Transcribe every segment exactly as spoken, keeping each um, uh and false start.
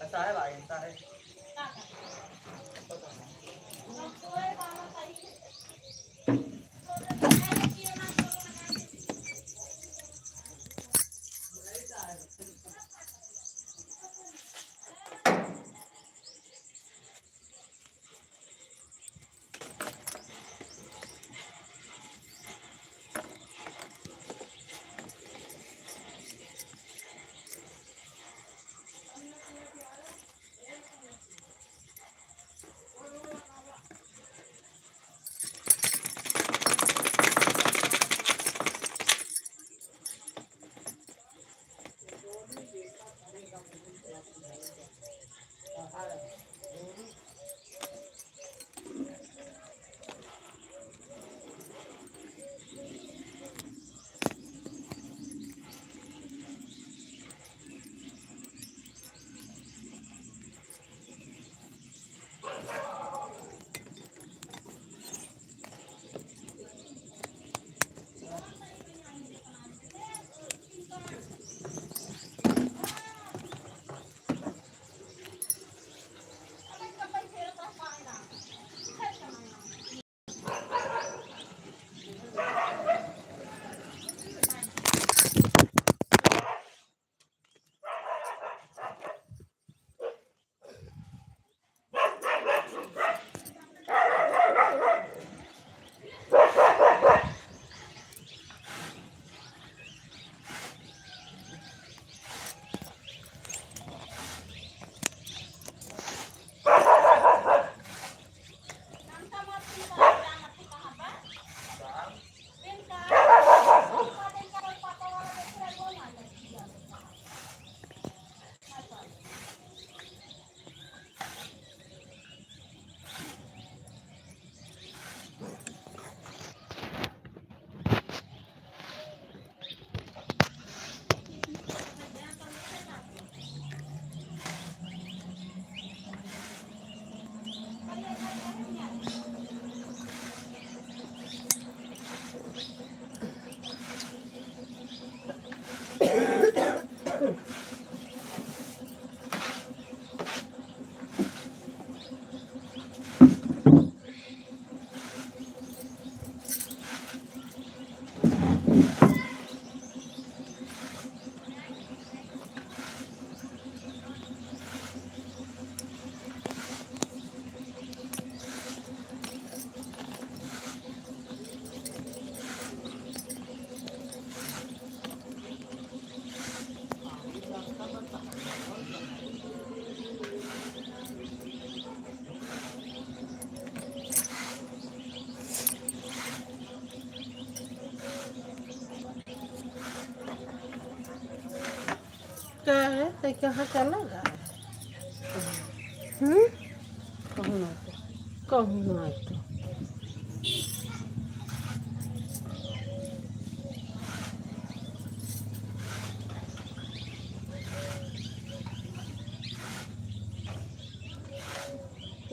ऐसा है भाई, ऐसा है। का है, तो कहाँ चला गया? हम्म? कहूँ ना तो, कहूँ ना तो।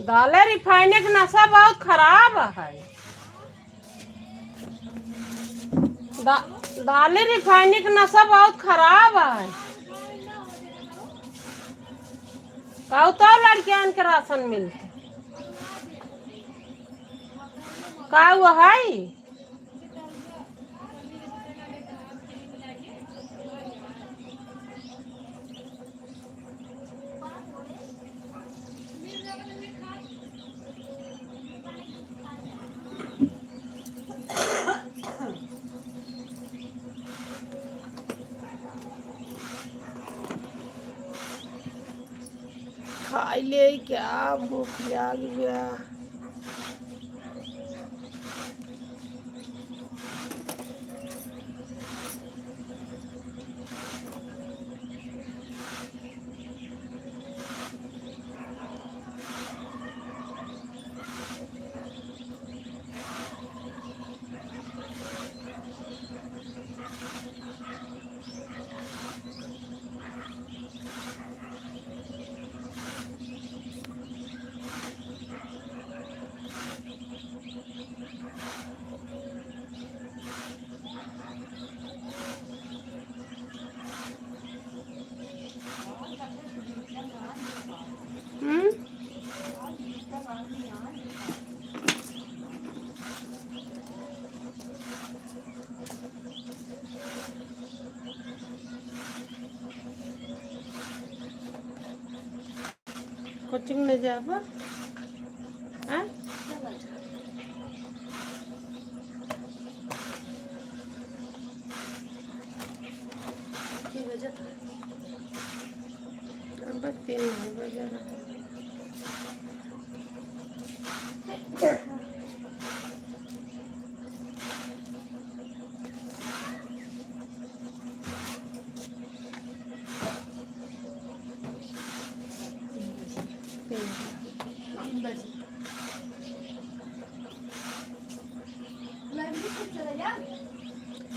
दाले refineके नशा बहुत खराब है। दा-, दाले refineके नशा बहुत खराब है। का तो लड़कियन के राशन मिलते? का वो है? खाई ले क्या, भूख लाग गया। हम्म? कोचिंग में जाबा? हाँ? अब तीन बजे रहा।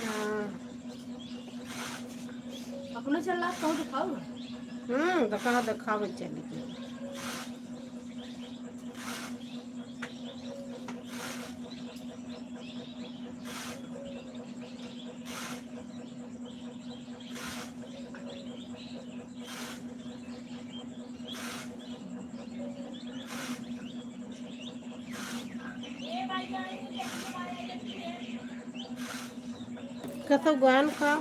हाँ। अपने चल रहा, कहूँ दिखाओ ना। हम्म, तो कहाँ दिखावे चली गई? कतो गान का?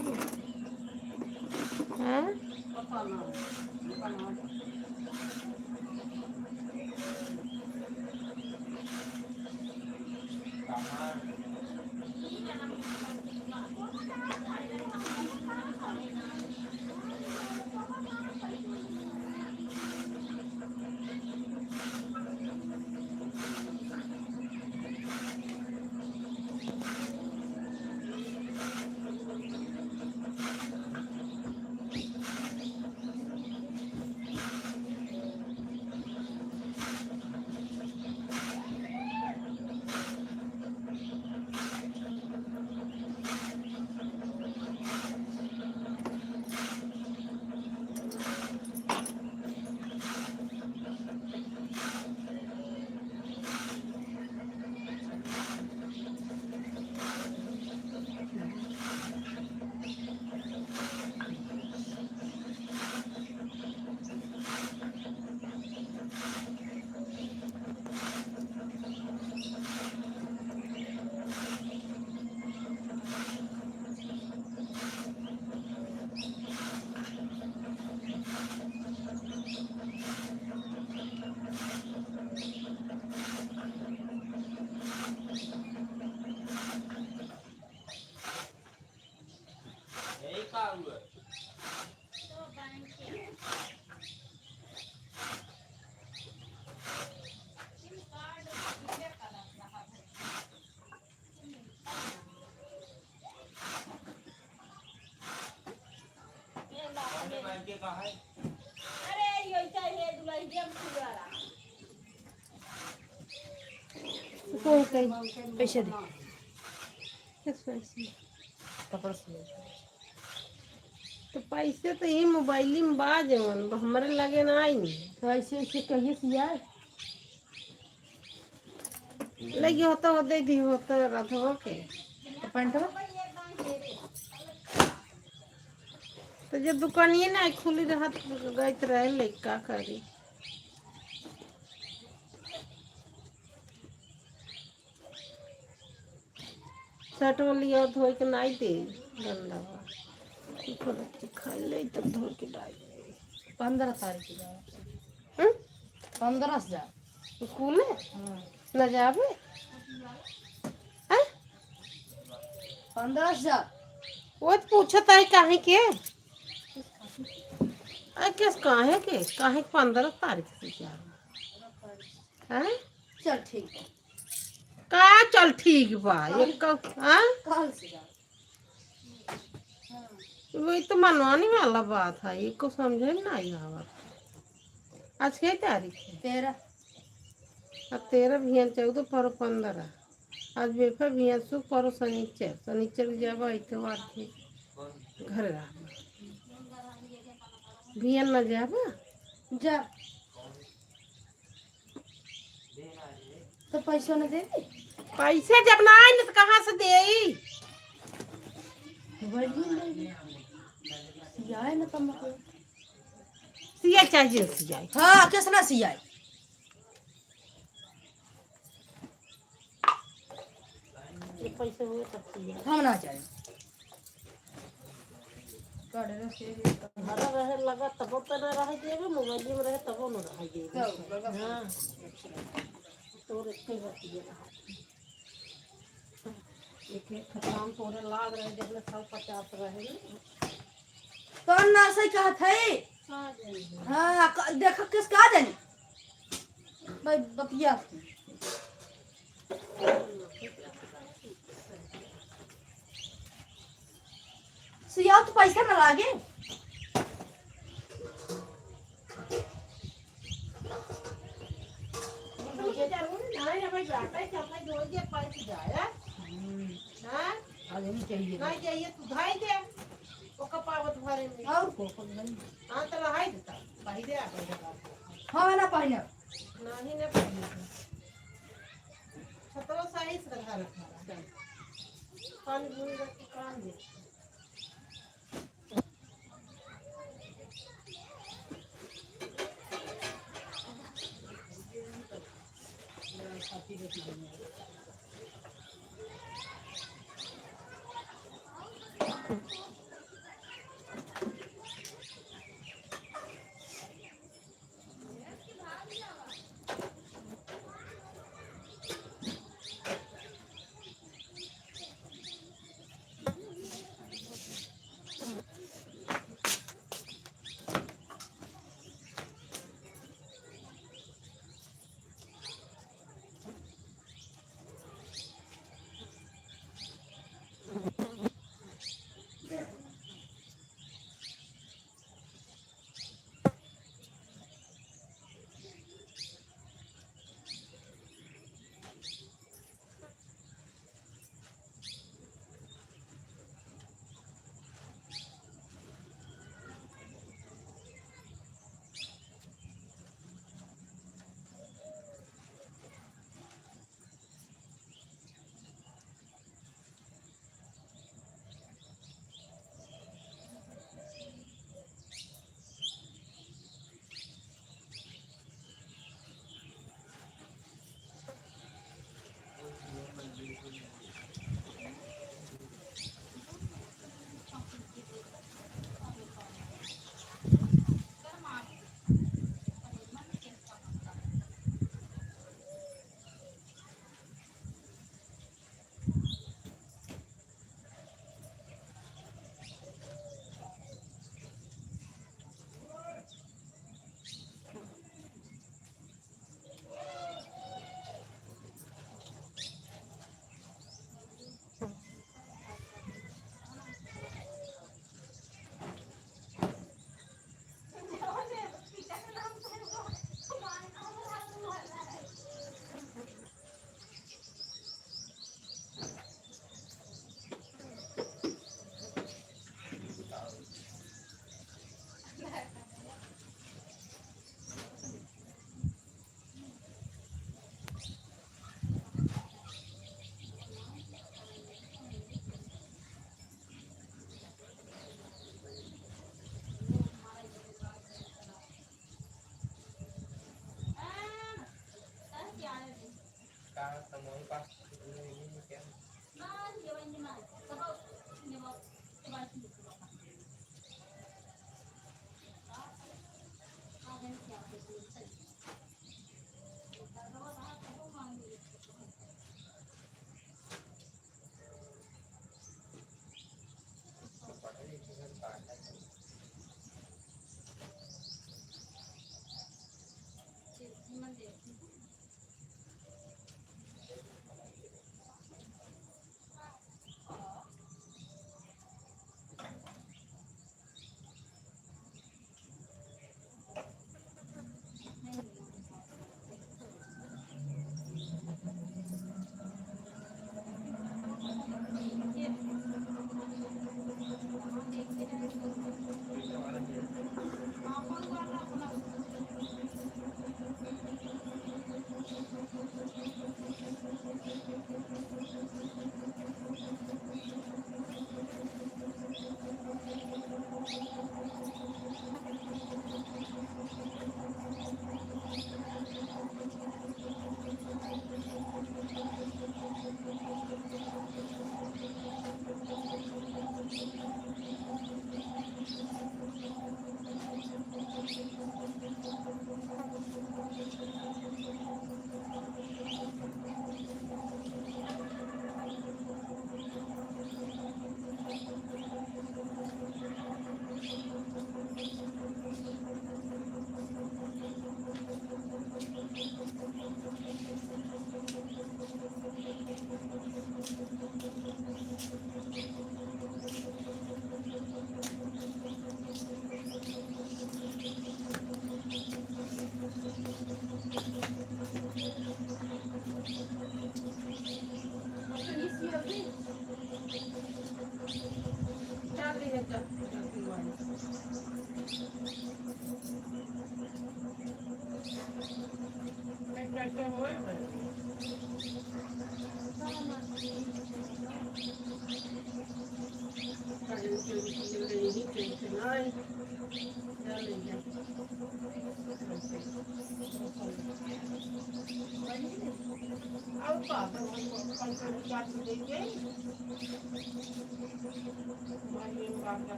हाँ? अरे, यो चाहे दुल्हनिया में सियारा। कौन कहीं? पैसे दे। किस पैसे? कपड़ा सिले। तो पैसे तो ये मोबाइल में बा जवन, हमरे लगे ना आई। तो ऐसे, ऐसे कहिए सियाए। लगी होता हो, दे दी होता रधवा के। तो पैंटवा? तो जब दुकानिए ना खुली रहत, गइत रहे, ले का करी? शर्ट वो लिया, धोए के नाई दे, गंदा बा। की करत के खाई ले, तब धोए के डाल दे। पन्द्रह तारीख के जाओ। हम्म? पन्द्रह से जाओ। स्कूल में? हाँ। न जाबे? हैं? पन्द्रह से जाओ। वो तो पूछत है काहे के? अरे किस काहे के? काहे के पन्द्रह तारीख से जाओ? हैं? चल ठीक बा। का चल ठीक बा? ये क-, हाँ? काल से जाओ। हाँ। वही तो मनवाने वाला बात है, ये को समझे में नहीं आवत। आज के तारीख है? तेरह। अब तेरह भियन, चौदह परो पन्द्रह। आज बेफा भियन, सुक परो शनिचर, शनिचर के जाबा, इतवार के घर रहबा। भियन न जाबा? जा। तो पैसो न दे दी? पैसे जब ना आए न तो कहाँ से देई? वही ले ली। सियाए न कम मतलब। सियाए चाहे जे सियाए। हाँ, किसना सियाए? ये पैसे हुए तब सियाए। हम ना जाए। घर रहे लगा तबो तो ना रह जेबे, मोबाइल में रहे तबो ना रह जेबे। तब लगा। हाँ। तोर एक ही बात ये रहा। एक एक खतराम तोरे लाग रहे, जब ले सौ पचास रहे ना। कौन ना सही कहत है? हाँ, जानी। हाँ, क-, देखो किस का जानी। भाई, बतिया। सियाओ तो पैसा ना लागे। हाँ? आज नहीं चाहिए। नहीं चाहिए, तू धाई दे। ओका पावत भरे में। और को, को नहीं। हाँ, तो रहाई देता। भाई दे आ गए। हाँ, ना पहने। नहीं, ना पहने। छतवा साइज का धारा था। पानी भूल गए तो काम दे।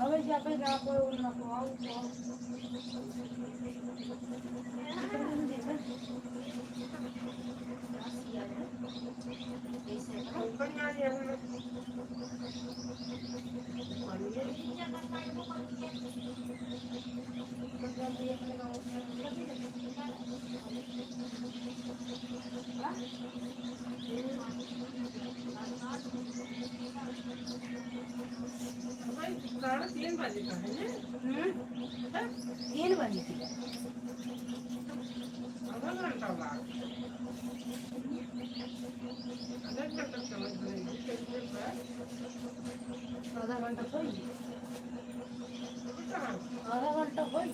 अबे जाबे ना कोई उन ना को आओ तो। भाई, साढ़े तीन बजे का है ना? हम्म। तीन बजे की। आधा घंटा बाद। आधा घंटा समझ में नहीं, कैसे बात? आधा घंटा थोड़ी। अभी कहाँ? आधा घंटा थोड़ी।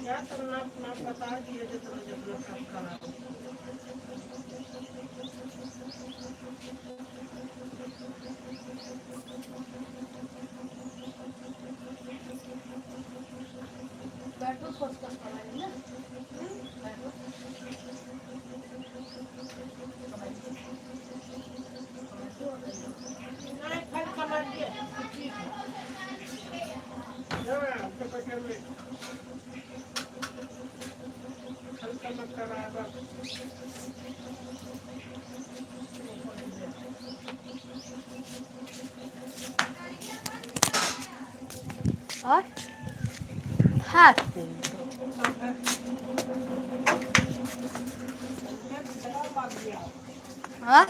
या सब नाप, नाप बता दिए, जितना, जितना सब करा। बैठो, सोच कर कमाई ना। बैठो। नहीं, खाली कमाई है। ठीक है। हाँ, तो बस हम हल्का मत करा बस। और हाथ पे। हाँ?